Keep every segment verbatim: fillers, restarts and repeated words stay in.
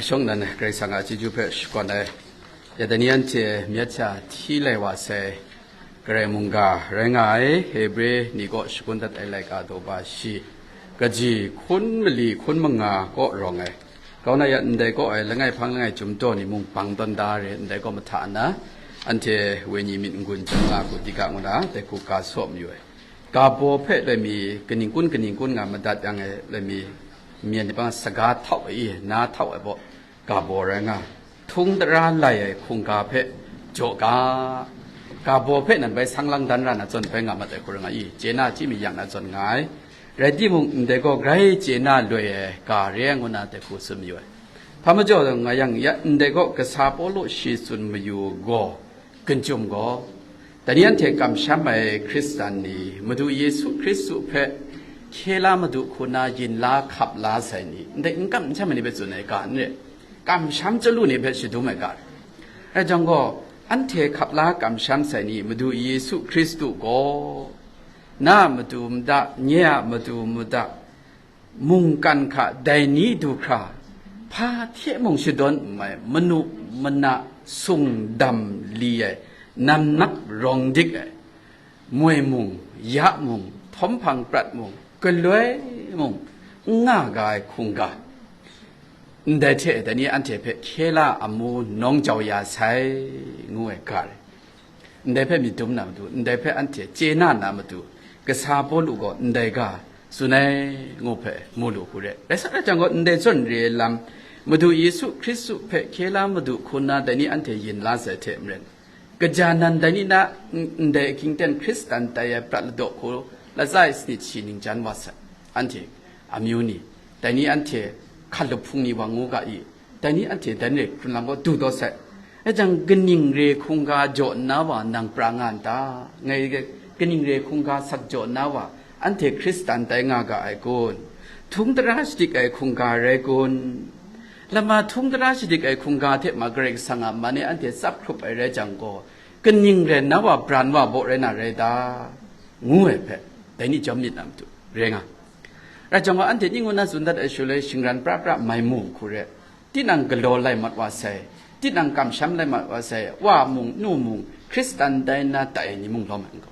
Shawng nan Karai Kasang a chyeju hpe shakawn ai, ya dai ni anhte myit sha hti lai wa sai, Karai mungga rai nga ai Hebre ni kaw shakun dat ai laika daw ba shi, kaji hkun mali hkun manga kaw rawng ai, kau na ya ndai kaw ai langai hpang langai chyum taw ni mung bang tawn da re, ndai kaw mahta nna, anhte wenyi myit n-gun chyum nga hku, di ga ngu na, dai hku ga saw mayu ai. Ga baw hpe loi mi, kaning kun kaning kun nga madat yang e, loi mi, myen ni pang saga htau ai i, na htau ai baw, ga baw rai nga. Htung tara lai ai hkungga hpe jaw ga, ga baw hpe nan bai sang lang dan ra na zawn bai nga mat ai hku rai nga i, chye na chyi mi yang na zawn nga ai. Rai timung, ndai gaw grai chye na loi ai ga re ai ngu na dai hku tsun mayu ai. Hpa majaw nga yang, ya ndai gaw kasa Pawlu shi tsun mayu gaw, Ginchum gaw, dai ni anhte kamsham ai Hkristan ni, Madu Yesu Hkristu hpe hkye la Madu hku na yin la hkap la sai ni, ndai n kamsham ai ni hpe tsun ai ga n re, kamsham chyalu ni hpe shadum ai ga re. Rai jang gaw, anhte hkap la kamsham sai ni, Madu Yesu Hkristu gaw, na a matu mada, nye a matu mada, mungkan hka dai ni du hkra, hpa hte mung shadawn n mai, manu mana sungdam li ai, namnak rawng dik ai, moi mung, ya mung, htawm hpang prat mung, galoi mung, n nga ga ai hkungga, ndai hte dai ni anhte hpe hkye la amu nawng jau ya sai, ngu ai ga rai. Ndai hpe myit dum na matu, ndai hpe anhte chye na na matu, kasa Pawlu gaw ndai ga tsun ai ngu hpe mu lu hku re. Rai sa rai jang gaw, ndai zawn re ai lam, Madu Yesu Hkristu hpe hkye la Madu hku na dai ni anhte yin la sai hte maren, kaja nan dai ni na n-, ndai ahkying ten Hkristan tai ai prat ladaw hku latsa e sanit shi ningjan wa sai. Anhte amyu ni, dai ni anhte hkalup hpung ni wa ngu ga i, dai ni anhte dai ni hkrun lam gaw du taw sai. Rai jang, kaning re hkungga jaw nna wa nang pra nga n ta? Ngai, kaning re hkungga sak jaw nna wa, anhte Hkristan tai nga ga ai kun? Htung tara shadik ai hkungga rai kun? Lama htung tara shadik ai hkungga hte ma Karai Kasang a man e anhte tsap hkrup ai rai jang gaw, kaning rai nna wa bran wa baw rai na rai ta? Ngu ai hpe, dai ni jawm myit na matu, rai nga. Rai jang gaw, anhte ning ngu na tsun dat ai shaloi, shingran pra pra mai mu hku re, tinang galaw lai mat wa sai, tinang kamsham lai mat wa sai, wa mung, nu mung, Hkristan tai na tai ai ni mung lawm ai n gaw.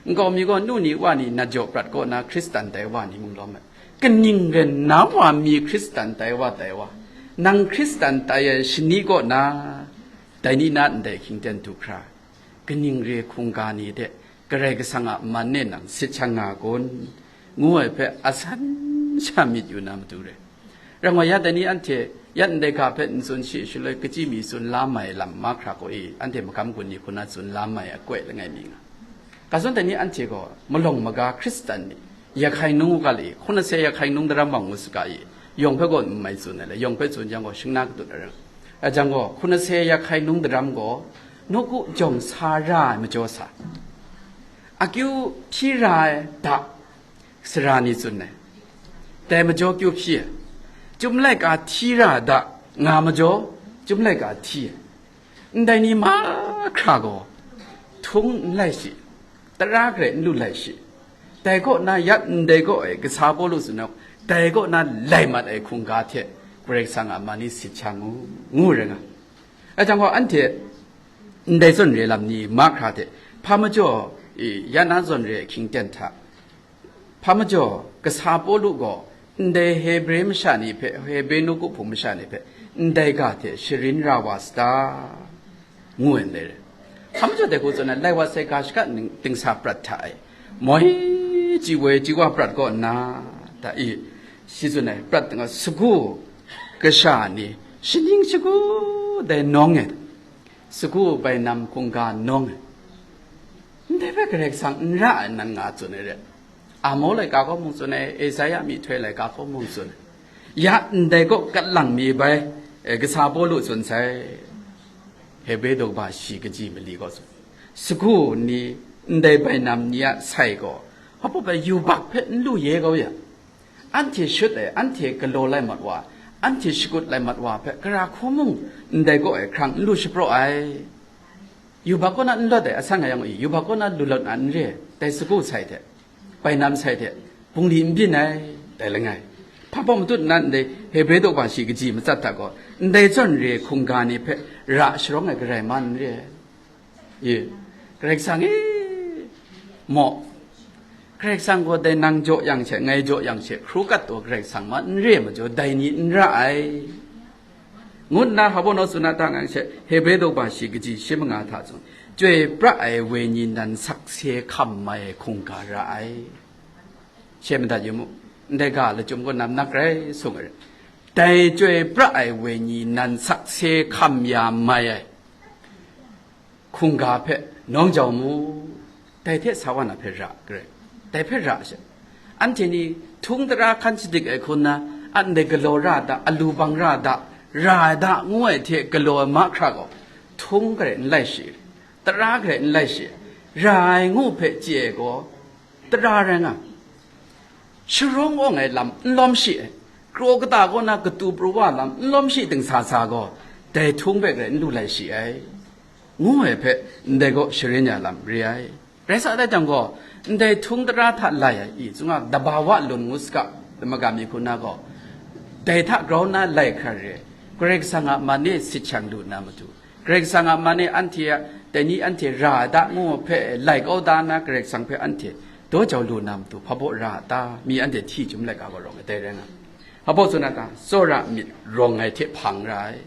Nkau mi gaw nu ni wa ni nat jaw prat kaw na Hkristan tai wa ni mung lawm ai. Kaning rai nna wa mi Hkristan tai wa tai wa, nang Hkristan tai ai shani kaw na, dai ni na ndai hkying ten du hkra, kaning re hkungga ni hte Karai Kasang a man e nang sit shang nga kun? Ngu ai hpe asan sha myit yu na matu re. Rai nga, ya dai ni anhte, ya ndai ga hpe n tsun shi shaloi, kachyi mi tsun la mai lam mahkra gaw e, anhte magam gun ni hku na tsun la mai akoi langai mi nga. Ga zawn dai ni anhte gaw malawng maga Hkristan ni, Yahkai nung u ga le, hkun ase Yahkai nung daram wa ngu saga i, yawng hpe gaw n mai tsun ai le, yawng hpe tsun jang gaw shing na katut ai rai. Rai jang gaw, hkun ase Yahkai nung daram gaw, nawku jawng sa ra ai majaw sa, akyu hpyi ra ai da, sara ni tsun ai. Dai majaw kyu hpyi ai. Chyum laika hti ra ai da, nga majaw, chyum laika hti ai. Ndai ni mahkra gaw, htung n lai shi, tara garai n lu lai shi. Dai kaw na ya ndai kaw e, kasa Pawlu tsun ai, dai kaw na lai mat ai hkungga hte Karai Kasang a man ni sit sha ngu, ngu rai nga. Rai jang gaw, anhte ndai zawn re lam ni mahkra hte, hpa majaw, i, ya na zawn re ahkying ten hta, hpa majaw, kasa Pawlu gaw ndai Hebre masha ni hpe, Hebre nawku hpung masha ni hpe, ndai ga hte sharin ra wa sa ta? Ngu ai ndai re. Hpa majaw dai hku tsun ai, lai wa sai ga shaka ning, dingsa prat hta e, moi chyi woi chyi wa prat kaw nna, da i, shi tsun ai, prat nga, sagu kasha ni, shaning shagu dai nawng e, sagu bainam hkungga nawng e, ndai hpe Karai Kasang n ra ai nan nga tsun ai re. Amo laika gaw mung tsun ai, Esaia myihtoi laika gaw mung tsun ai. Ya ndai kaw kat lang mi bai, e, kasa Pawlu tsun sai, Hebre daw ba shi kaji mali gaw tsun. Sagu ni, ndai bainam ni a sai gaw, hpa bai yubak hpe n lu ye kau ya, anhte shut ai, anhte galaw lai mat wa, anhte shakut lai mat wa hpe, gara hku mung ndai kaw e hkrang n lu shapraw ai. Yubak kaw na n lawt ai, asan nga yang e, yubak kaw na lu lawt na n re, dai sagu sai hte, bainam sai hte, bungli n byin ai, dai langai. Hpa baw matut nnan ndai Hebre daw ba shi kaji matsat hta gaw, ndai zawn re hkungga ni hpe ra sharawng ai Karai man n re ai. Ye, Karai Kasang e, maw, Karai Kasang gaw dai nang jaw yang she, ngai jaw yang she, hkru kat taw Karai Kasang ma n re ai majaw, dai ni n ra ai, ngu nna hpa baw naw tsun a ta ngang she, Hebre daw ba shi kaji shi manga hta tsun, chyoi pra ai wenyi nan sakse hkam mai ai hkungga ra ai. She madat yu mu, ndai ga lachyum gaw namnak rai sung ai. Dai chyoi pra ai wenyi nan sakse hkam ya mai ai hkungga hpe nawng jau mu, dai hte sa wa na hpe ra garai, dai hpe ra she. Anhte ni htung tara hkan shadik ai hku nna, a ndai galaw ra da, alu bang ra da, ra ai da, ngu ai hte galaw ai mahkra gaw, htung garai n lai shi, tara garai n lai shi, ra ai ngu hpe chye ai gaw, tara rai nga, sharawng awng ai lam n lawm shi ai, kraw kata kaw na katu prawa lam n lawm shi dingsa sa gaw, dai htung hpe garai n lu lai shi ai, ngu ai hpe ndai gaw sharin ya lam re ai. Rai sa dat jang gaw, ndai htung tara hta lai ai i, tsunga dabawa lun ngu saga, magam mi hku na gaw, dai hta grau na lai hkra re, Karai Kasang a man e sit shang lu na matu, Karai Kasang a man e anhte a, dai ni anhte ra ai da ngu hpe lai kau da na, Karai Kasang hpe anhte daw jau lu na matu, hpa baw ra a ta? Mi anhte hti chyum laika gaw rawng ai, dai rai nga. Hpa baw tsun a ta? Tsawra myit rawng ai hte hpang ra ai.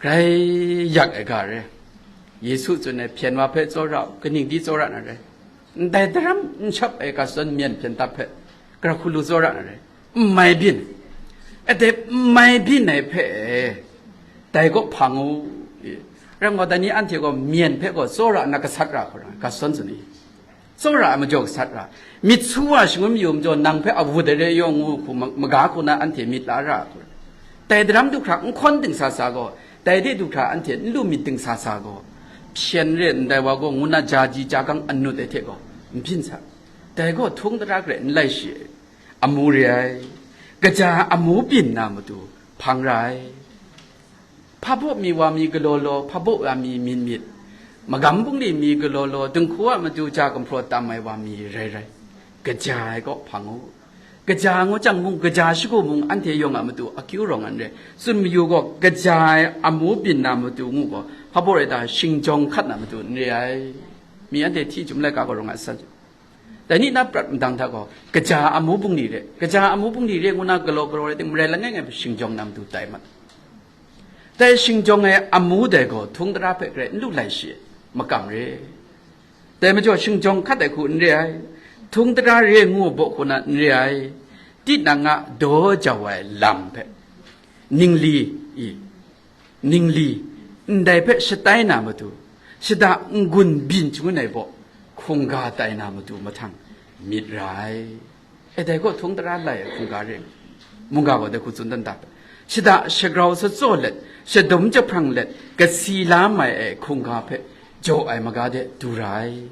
Grai yak ai ga re. Yesu tsun ai, hpyen wa hpe tsawra u, kaning di tsawra na re? Ndai daram n shap ai ga shadawn myen hpyen dap hpe, gara hku lu tsawra na re? N mai byin. Ade, n mai byin ai hpe e, dai gaw hpang u. Rai nme, dai ni anhte gaw myen hpe gaw tsawra na gasat ra hkau ra, ga shadawn tsun i? Tsawra ai majaw gasat ra, myit su wa shangun mayu majaw, nang hpe a wut ai re yawng ngu hku ma-, maga hku na anhte myit la ra hku ra. Dai daram du hkra n hkawn dingsa sa gaw, dai de du hkra anhte n lu myit dingsa sa gaw, hpyen re ndai wa gaw ngu na ja ji ja gang anut ai hte gaw n byin sa. Dai gaw htung tara garai n lai shi ai, amu re ai, kaja amu byin na matu hpang ra ai. Hpa baw mi wa mi galaw law, hpa baw wa mi myit myit, magam bungli mi galaw law, dinghku a matu ja gumhpraw tam ai wa mi rai rai, kaja ai kaw hpang u. Kaja ngu jang mung, kaja shagu mung, anhte yawng a matu akyu rawng an re. Tsun mayu gaw, kaja ai amu byin na matu ngu gaw, hpa baw rai ta, shingjawng hkat na matu n re ai. Mi anhte hti chyum laika gaw rawng a san. Dai ni na prat madang hta gaw, kaja amu bungli re, kaja amu bungli re ngu na galaw galaw rai ting, marai langai ngai hpe shingjawng na matu tai mat. Dai shingjawng ai amu dai gaw htung tara hpe garai n lu lai shi, makam re. Dai majaw shingjawng hkat ai hku n re ai, htung tara re ngu baw hku na n re ai, tinang a daw jau ai lam hpe, ningli i, ningli, ndai hpe shatai na matu, shada n-gun byin shangun ai baw, hkungga tai na matu mahtang myit ra ai. E, dai gaw htung tara lai ai hkungga re, mungga gaw dai hku tsun dan da, shada shagrau shatsaw let, shadum jahprang let, kasi la mai ai hkungga hpe jaw ai maga de du ra ai,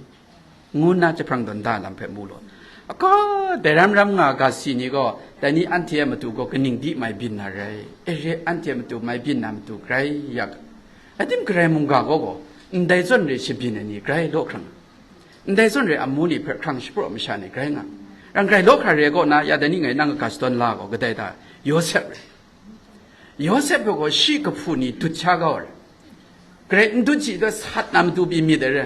ngu nna jahprang dawn da lam hpe mu law. Aga, dai ram ram nga ga si ni gaw, dai ni anhte a matu gaw kaning di mai byin na rai? E re, anhte a matu mai byin na matu grai yak. Adim garai mungga gaw gaw, ndai zawn re shabyin ai ni grai law hkrang, ndai zawn re amu ni hpe hkrang shapraw masha ni grai nga. Rang grai law hkra re gaw na, ya dai ni ngai nang kaga shadawn la gaw, kadai da? Yawsep re. Yawsep gaw gaw shi kahpu ni dut sha kau ai re. Garai n dut shi, sat na matu pyi myit ai re.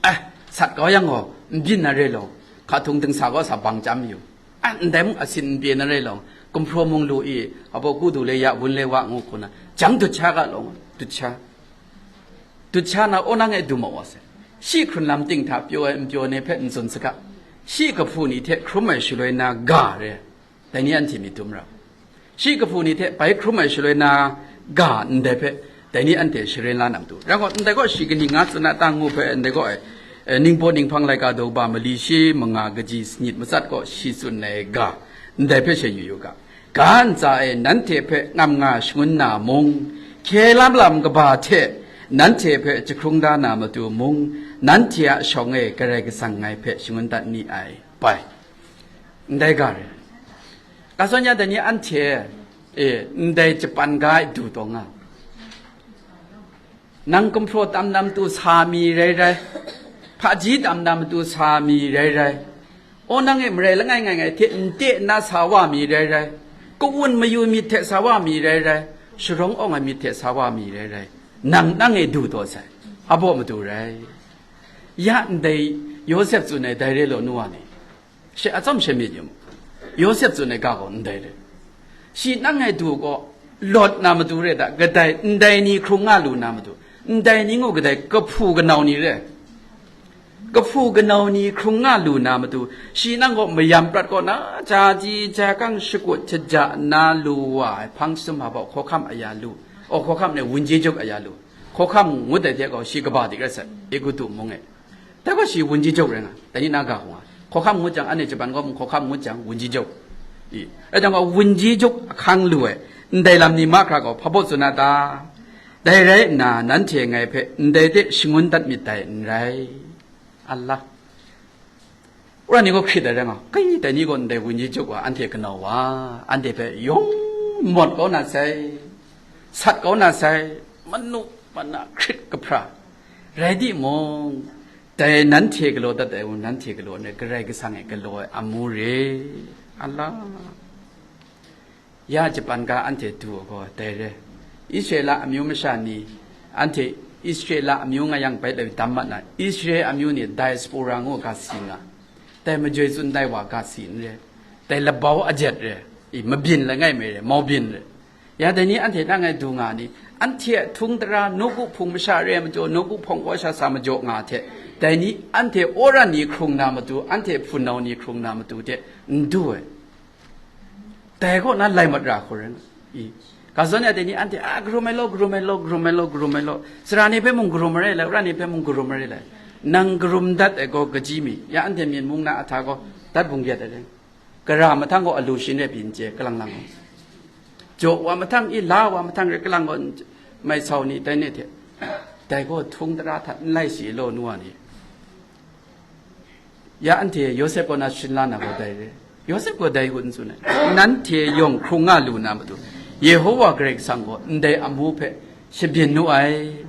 Eh, sat kau yang gaw, n byin na re law, hka htung dingsa gaw sa bang chyam yu. Ah, ndai mung asin n pye na re law, gumhpraw mung lu i, abaw ku du le ya, wun le wa ngu hku na, jang dut sha ga law, dut sha. Dut sha na, aw nang e du ma wa sai. Shi hkrun lam ting hta pyaw ai n pyaw ni hpe n tsun saga, shi kahpu ni hte hkrum ai shaloi na ga re. Dai ni anhte myit dum ra. Shi kahpu ni hte bai hkrum ai shaloi na ga ndai hpe, dai ni anhte sharin la na matu. Rai gaw, ndai gaw shi kaning nga tsun a ta ngu hpe, ndai gaw ai, eh, Ningbaw Ninghpang laika daw ba mali shi manga kaji sanit matsat gaw shi tsun ai ga, ndai hpe she yu yu ga. Ga ntsa e nanhte hpe ngam nga shangun na mung, hkye lam lam kaba hte nanhte hpe jahkrung da na matu mung, nanhte a shawng e Karai Kasang ngai hpe shangun dat ni ai. Bai. Ndai ga re. Ga zawn ya dai ni anhte, e, ndai japan ga ai du taw nga. Nang gumhpraw tam na matu sa mi rai rai, hpaji tam na matu sa mi rai rai, Aw, nang e marai langai ngai ngai hte n te nna sa wa mi rai rai, kawun mayu myit hte sa wa mi rai rai, sharawng awng ai myit hte sa wa mi rai rai, nang nang e du taw sai, a baw madu rai. Ya ndai Yawsep tsun ai dai re law, nu wa ni, she atsawm she myit yu mu. Yawsep tsun ai ga gaw ndai re. Shi nang e du gaw, lawt na matu re da, kadai ndai ni hkrung nga lu na matu, ndai ni ngu kadai kahpu kanau ni re. Kahpu kanau ni hkrung nga lu na matu, shi nang gaw mayam prat kaw na, ja ji ja kang shakut shaja na lu wa ai hpang sum hpa baw hkawhkam aya lu, aw, hkawhkam ne wunji juk aya lu, hkawhkam ngut ai hte gaw shi kaba dik rai sai, Egutu mung e. Dai gaw shi wunji juk rai nga, dai ni na ga hkung a. Hkawhkam ngut jang, anhte Japan gaw mung hkawhkam ngut jang, wunji juk. I, rai jang gaw, wunji juk ahkang lu ai, ndai lam ni mahkra gaw hpa baw tsun a ta? Dai rai nna, nanhte ngai hpe ndai hte shangun dat myit dai n rai. Allah. Wora ni gaw hkrit ai rai nga, kai dai ni gaw ndai wunji juk wa, anhte kanau wa, anhte hpe yawng mawt kau na sai, sat kau na sai, manu mana hkrit kahpra. Rai timung, dai nanhte galaw dat ai, nanhte galaw ai, Karai Kasang e galaw ai amu re. Allah. Ya Japan ga anhte du ai gaw dai re. Israela amyu masha ni, anhte Israela amyu nga yang bai lai dam mat na, Israel amyu ni diaspora ngu ga si nga, dai majoi tsun dai wa ga si n re, dai labau ajet re, i, mabyin langai mai re, maubyin re. Ya dai ni anhte nang ngai du nga ni, anhte a htung tara, nawku hpung masha re ai majaw, nawku hpawng kaw sha sa majaw nga hte, dai ni anhte Oran ni hkrung na matu, anhte hpunau ni hkrung na matu hte n du ai. Dai kaw na lai mat ra hku rai nga. I, ga zawn ya dai ni anhte, a, karum ai law, karum ai law, karum ai law, karum ai law. Sara ni hpe mung karum marai lai, Oran ni hpe mung karum marai lai. Nang karum dat ai gaw kaji mi, ya anhte myin mung na a hta gaw, dat bung gyat ai dai. Kara mahtang gaw alu shin rai pyi n chye, kalang lang gaw. Jaw wa mahtang, i, la wa mahtang rai kalang gaw, mai sau ni, dai ni hte. Dai gaw htung tara hta n lai si law, nu wa ni. Ya anhte Yawsep kaw na sharin la na gaw dai re. Yawsep gaw dai hku n tsun ai. Nanhte yawng hkrung nga lu na matu, Yehowa Karai Kasang gaw ndai amu hpe shabyin nu ai.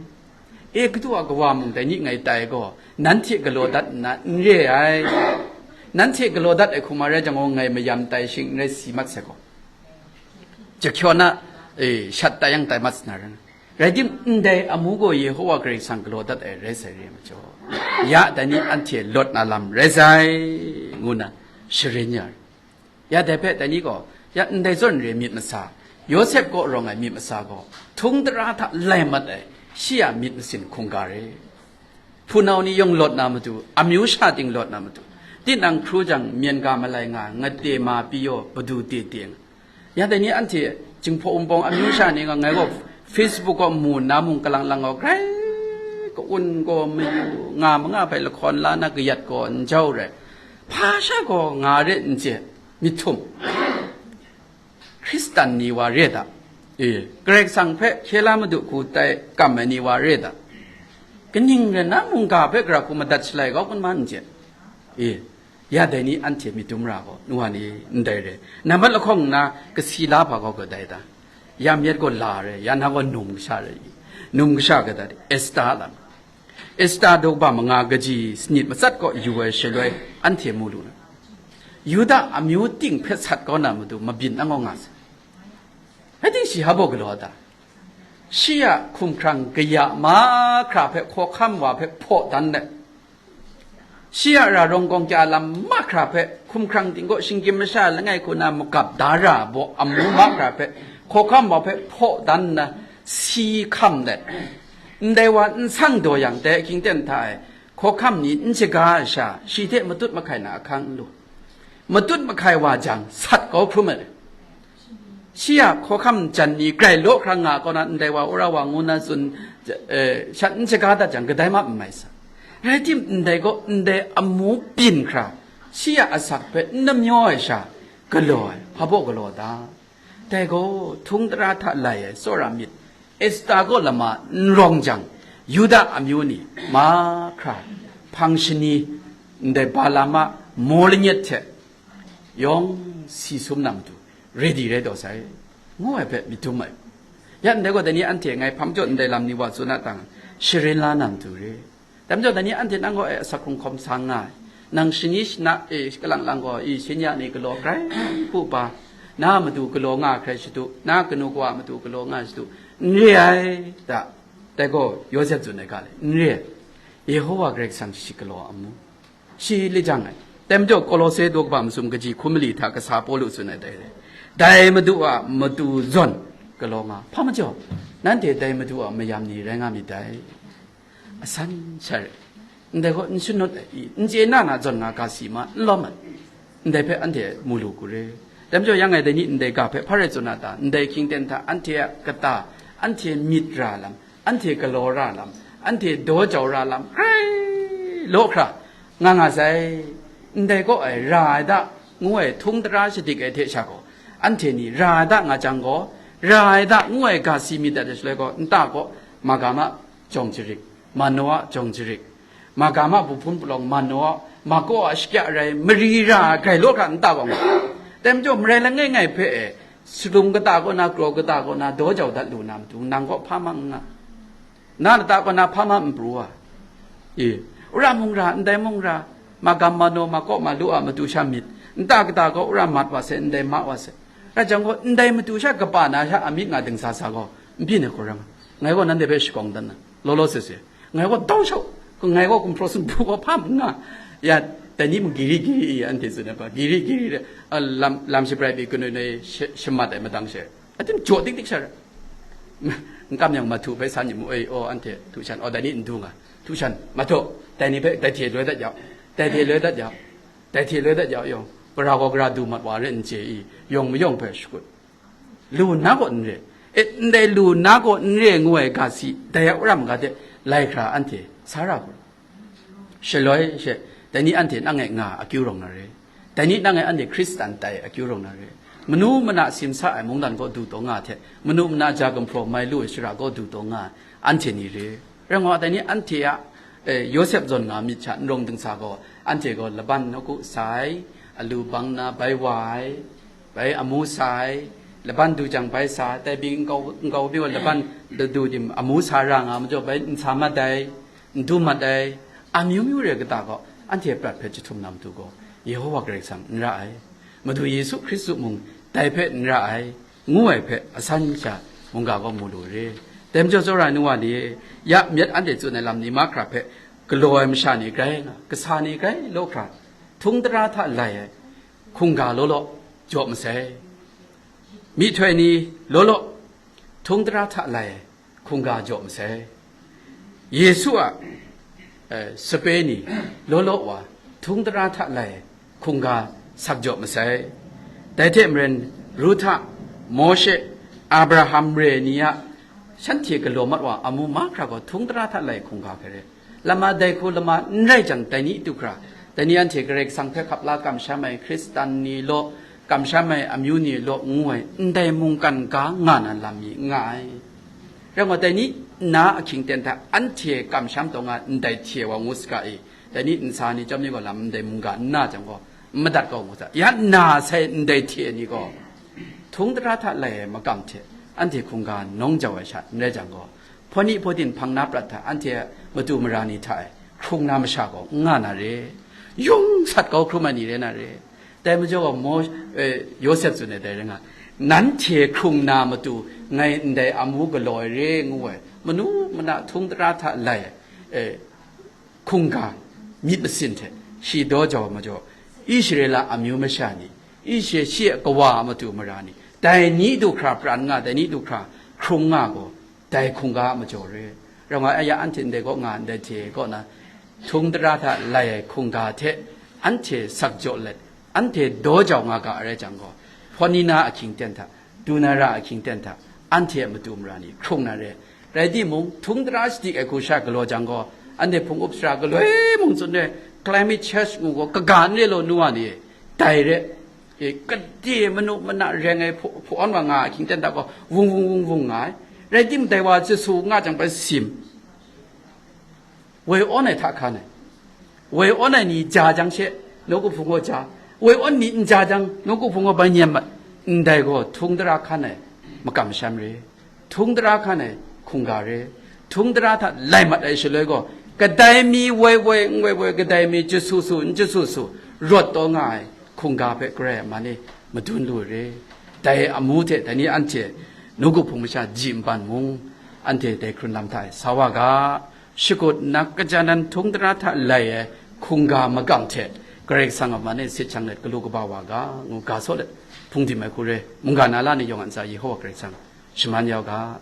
Egutu a kawa mung dai ni ngai tai gaw, nanhte galaw dat nna n re ai. Nanhte galaw dat ai hkum a rai jang gaw, ngai mayam tai shing n rai si mat sai gaw. Jahkyaw na, e, shat tai yang tai mat sa na rai. Rai tim, ndai amu gaw Yehowa Karai Kasang galaw dat ai rai sai re ai majaw, ya dai ni anhte lawt na lam rai sai, ngu na sharin ya ai. Ya dai hpe dai ni gaw, ya ndai zawn re myit masa, Yawsep kaw rawng ai myit masa gaw, htung tara hta lai mat ai, shi a myit masin hkungga re. Hpunau ni yawng lawt na matu, amyu sha ting lawt na matu, tinang hkru jang, myen ga malai nga, ngate ma pyi yaw, padu te te nga. Ya dai ni anhte Jinghpaw Wunpawng amyu sha ni nga, ngai gaw Facebook gaw mu nna mung kalang lang gaw, grai ka-un gaw mayu nga manga hpe lahkawn la na kayat gaw n jau rai, hpa sha gaw nga re n chye, myit htum. Hkristan ni wa re da. E, Karai Kasang hpe hkye la Madu hku tai kam ai ni wa re da. Kaning rai nna mungga hpe gara hku madat shalai kau kun ma n chye. E, ya dai ni anhte myit dum ra gaw, nu wa ni, ndai re. Nambat lahkawng nna kasi la hpa gaw gadai da. Ya myit gaw la re, ya na gaw num kasha re. Num kasha gadai, Esta lam. Esta daw ba manga kaji sanit matsat kaw yu ai shaloi anhte mu lu na, Yuda amyu ting hpe sat kau na matu mabyin angaw nga sai. Rai ting shi hpa baw galaw ta? Shi a hkumhkrang kaya mahkra hpe hkawhkam wa hpe hpaw dan let, shi a ra rawng gawng kya lam mahkra hpe hkumhkrang ting kaw shinggyim masha langai hku na magap da ra baw amu mahkra hpe hkawhkam wa hpe hpaw dan nna si hkam let, ndai wa n sang daw yang, dai ahkying ten hta e hkawhkam ni n shaga ai sha, shi hte matut mahkai na ahkang n lu. Matut mahkai wa jang, sat kau hkrum ai. Shi a hkawhkam jan ni grai law hkra nga kau na, ndai wa wora wa ngu na tsun, eh, shat n shaga dat jang, kadai ma n mai sa. Rai tim, ndai gaw, ndai amu byin hkra, shi a asak hpe n namyaw ai sha, galaw ai, hpa baw galaw ta? Dai gaw, htung tara hta lai ai tsawra myit, Esta kaw lama n rawng jang, Yuda amyu ni mahkra, hpang shani, ndai ba lam a maw lanyet hte yawng si sum na matu, ready rai taw sai, ngu ai hpe myit dum ai. Ya ndai gaw, dai ni anhte ngai hpa majaw ndai lam ni wa tsun a tang, sharin la na matu re. Dai majaw, dai ni anhte nang gaw e asak hkrung hkawm sa nga ai. Nang shani shana e kalang lang gaw, i, shin ya ni galaw grai hpu ba, na matu galaw nga hkrai shadu, na kanu kawa matu galaw nga shadu, n re ai, da, dai gaw Yawsep tsun ai ga le, n re ai, Yehowa Karai Kasang shi galaw a mu, shi lajang ai. Dai majaw Kolose daw kaba masum kaji hkum mali hta kasa Pawlu tsun ai dai re, dai madu a matu zawn galaw nga, hpa majaw, nanhte dai madu a mayam ni rai nga myit dai. Asan sha re. Ndai gaw n shanut ai i, n chye na na zawn nga ga si ma, n lawm ai. Ndai hpe anhte mu lu ku re. Dai majaw yang ngai dai ni ndai ga hpe hpa rai tsun na ta? Ndai hkying ten hta anhte a kata, anhte myit ra lam, anhte galaw ra lam, anhte daw jau ra lam, grai law hkra nga nga sai. Ndai kaw ai, ra ai da, ngu ai htung tara shadik ai hte sha gaw, anhte ni ra ai da nga jang gaw, ra ai da, ngu ai ga si myit dat ai shaloi gaw, nta kaw, Magama jawng jarik, Manoa jawng jarik, Magama buhpun palawng Manoa, Mako a shakya rai, mari ra ai grai law hkra nta gaw nga. Dai majaw, marai langai ngai hpe e, salum kata kaw na, kraw kata kaw na, daw jau dat lu na matu, nang kaw hpa ma n nga. Na lata kaw na hpa ma n pru a? E, ura mung ra, ndai mung ra, Magam Mano, Mako Malu a matu sha myit, nta kata kaw ura mat wa se, ndai ma wa se. Rai jang gaw, ndai matu sha kaba na sha a myit nga dingsa sa gaw, n byin ai hkawrang, ngai gaw nanhte hpe shakawng dan na, law law se se. Ngai gaw dau shau, ngai gaw gumhpraw sumhpraw gaw hpa n nga. Ya, dai ni mung giri giri i, anhte tsun ai hpa, giri giri de, a, lam, lam shabrai pyi kanoi noi she-, shamat ai madang she, aten jaw dik dik sha ra. N kam yang, mahtu hpe san yu mu, oi, aw, anhte htu shan, aw, dai ni n du nga, htu shan, mahtu, dai ni hpe dai hte loi dat yau, dai hte loi dat yau, dai hte loi dat yau, yawng, gara gaw gara du mat wa re n chye i, yawng mayawng hpe shakut. Lu nna gaw n re, e, ndai lu nna gaw n re ngu ai ga si, dai a wora maga de lai hkra anhte sa ra hku. Shaloi she, dai ni anhte nang e nga akyu rawng na re. Dai ni nang e anhte Hkristan tai akyu rawng na re. Manu mana simsa ai mungdan gaw du taw nga ai hte, manu mana ja gumhpraw mai lu ai shara gaw du taw nga ai, anhte ni re. Rai nga, dai ni anhte a, e, Yawsep zawn nga myit sha n rawng dingsa gaw, anhte gaw laban nawku sai, alu bang na bai wa ai, bai amu sai, laban du jang bai sa, tai bing nkau, nkau bing wa laban du, du dim amu sa ra nga majaw, bai n sa mat ai, n du mat ai, amyu myu re kata gaw, anhte prat hpe jahtum na matu gaw, Yehowa Karai Kasang n ra ai, Madu Yesu Hkristu mung dai hpe n ra ai, ngu ai hpe asan sha mungga gaw mu lu re. Dai majaw, tsawra ai nu wa ni, ya myit anhte tsun ai lam ni mahkra hpe galaw ai masha ni grai nga, kasa ni grai law hkra, htung tara hta lai ai hkungga law law jaw masai. Myihtoi ni law law htung tara hta lai ai hkungga jaw masai. Yesu a, eh, sape ni law law wa htung tara hta lai hkungga sak jaw masai. Dai hte maren, Ruhta, Mawshe, Abraham re ni a shanhte galaw mat wa amu mahkra gaw htung tara hta lai hkungga hpe rai. Lama dai hku lama n rai jang, dai ni du hkra, dai ni anhte Karai Kasang hpe hkap la kamsham ai Hkristan ni law, kamsham ai amyu ni law ngu ai ndai mungkan ga nga na lam mi n nga ai. Rai nme, dai ni nna ahkying ten hta anhte kamsham taw nga ndai hte wa ngu saga i, dai ni nsa ni chyawm ni gaw lam ndai mungga n na jang gaw, n madat kau ngu sa, ya nna sai ndai hte ni gaw, htung tara hta lai ai makam hte anhte hkungga nawng jau ai sha n rai jang gaw, hpawni hpawdin hpang na prat hta anhte a matu mara ni hta e hkrung na masha gaw n nga na re, yung sat kau hkrum ai ni rai na re. Dai majaw gaw, Mo-, eh, Yawsep tsun ai dai rai nga, nanhte hkrung na matu ngai ndai amu galaw ai re ngu ai, manu mana htung tara hta lai ai, eh, hkungga myit masin hte shi daw jau ai majaw, Israela amyu masha ni, Ishe-, shi a kawa a matu mara ni, dai ni du hkra pran nga, dai ni du hkra hkrung nga gaw, dai hkungga a majaw re. Rai nga, aya anhte ndai kaw nga ndai hte kaw na, htung tara hta lai ai hkungga hte anhte sak jaw let, anhte daw jau nga ga ai rai jang gaw, hpawni na ahkying ten hta, du na ra ahkying ten hta, anhte a matu mara ni hkrung na re. Rai timung, htung tara shadik ai hku sha galaw jang gaw, anhte hpung up sara galoi mung tsun re, climate change ngu gaw, kaga n re law, nu wa ni, dai re, e, gade manu mana reng ai hpu-, hpu-awn wa nga ai hkying ten hta gaw, wung wung wung wung nga ai. Rai timung, dai wa jasu nga jang bai sim. Woi awn ai hta hkan ai. Woi awn ai ni ja jang she, nawku hpung gaw ja. Woi awn ni n ja jang, nawku hpung gaw bai nyem mat. Ndai gaw htung tara hkan ai makam masham re. Htung tara hkan ai hkungga re. Htung tara hta lai mat ai shaloi gaw, Kadai mi woi woi n woi woi, kadai mi jasu su n jasu su, rawt taw nga ai hkungga hpe Karai a man e madun lu re. Dai amu hte dai ni anhte nawku hpung masha ji nban mung, anhte dai hkrun lam hta e sa wa ga, shakut nna kaja nan htung tara hta lai ai hkungga magam hte Karai Kasang a man e sit shang let galu kaba wa ga, ngu ga saw let hpung dim ai hku re. Mungga na la ni yawng a ntsa Yehova Karai Kasang shaman yau ga.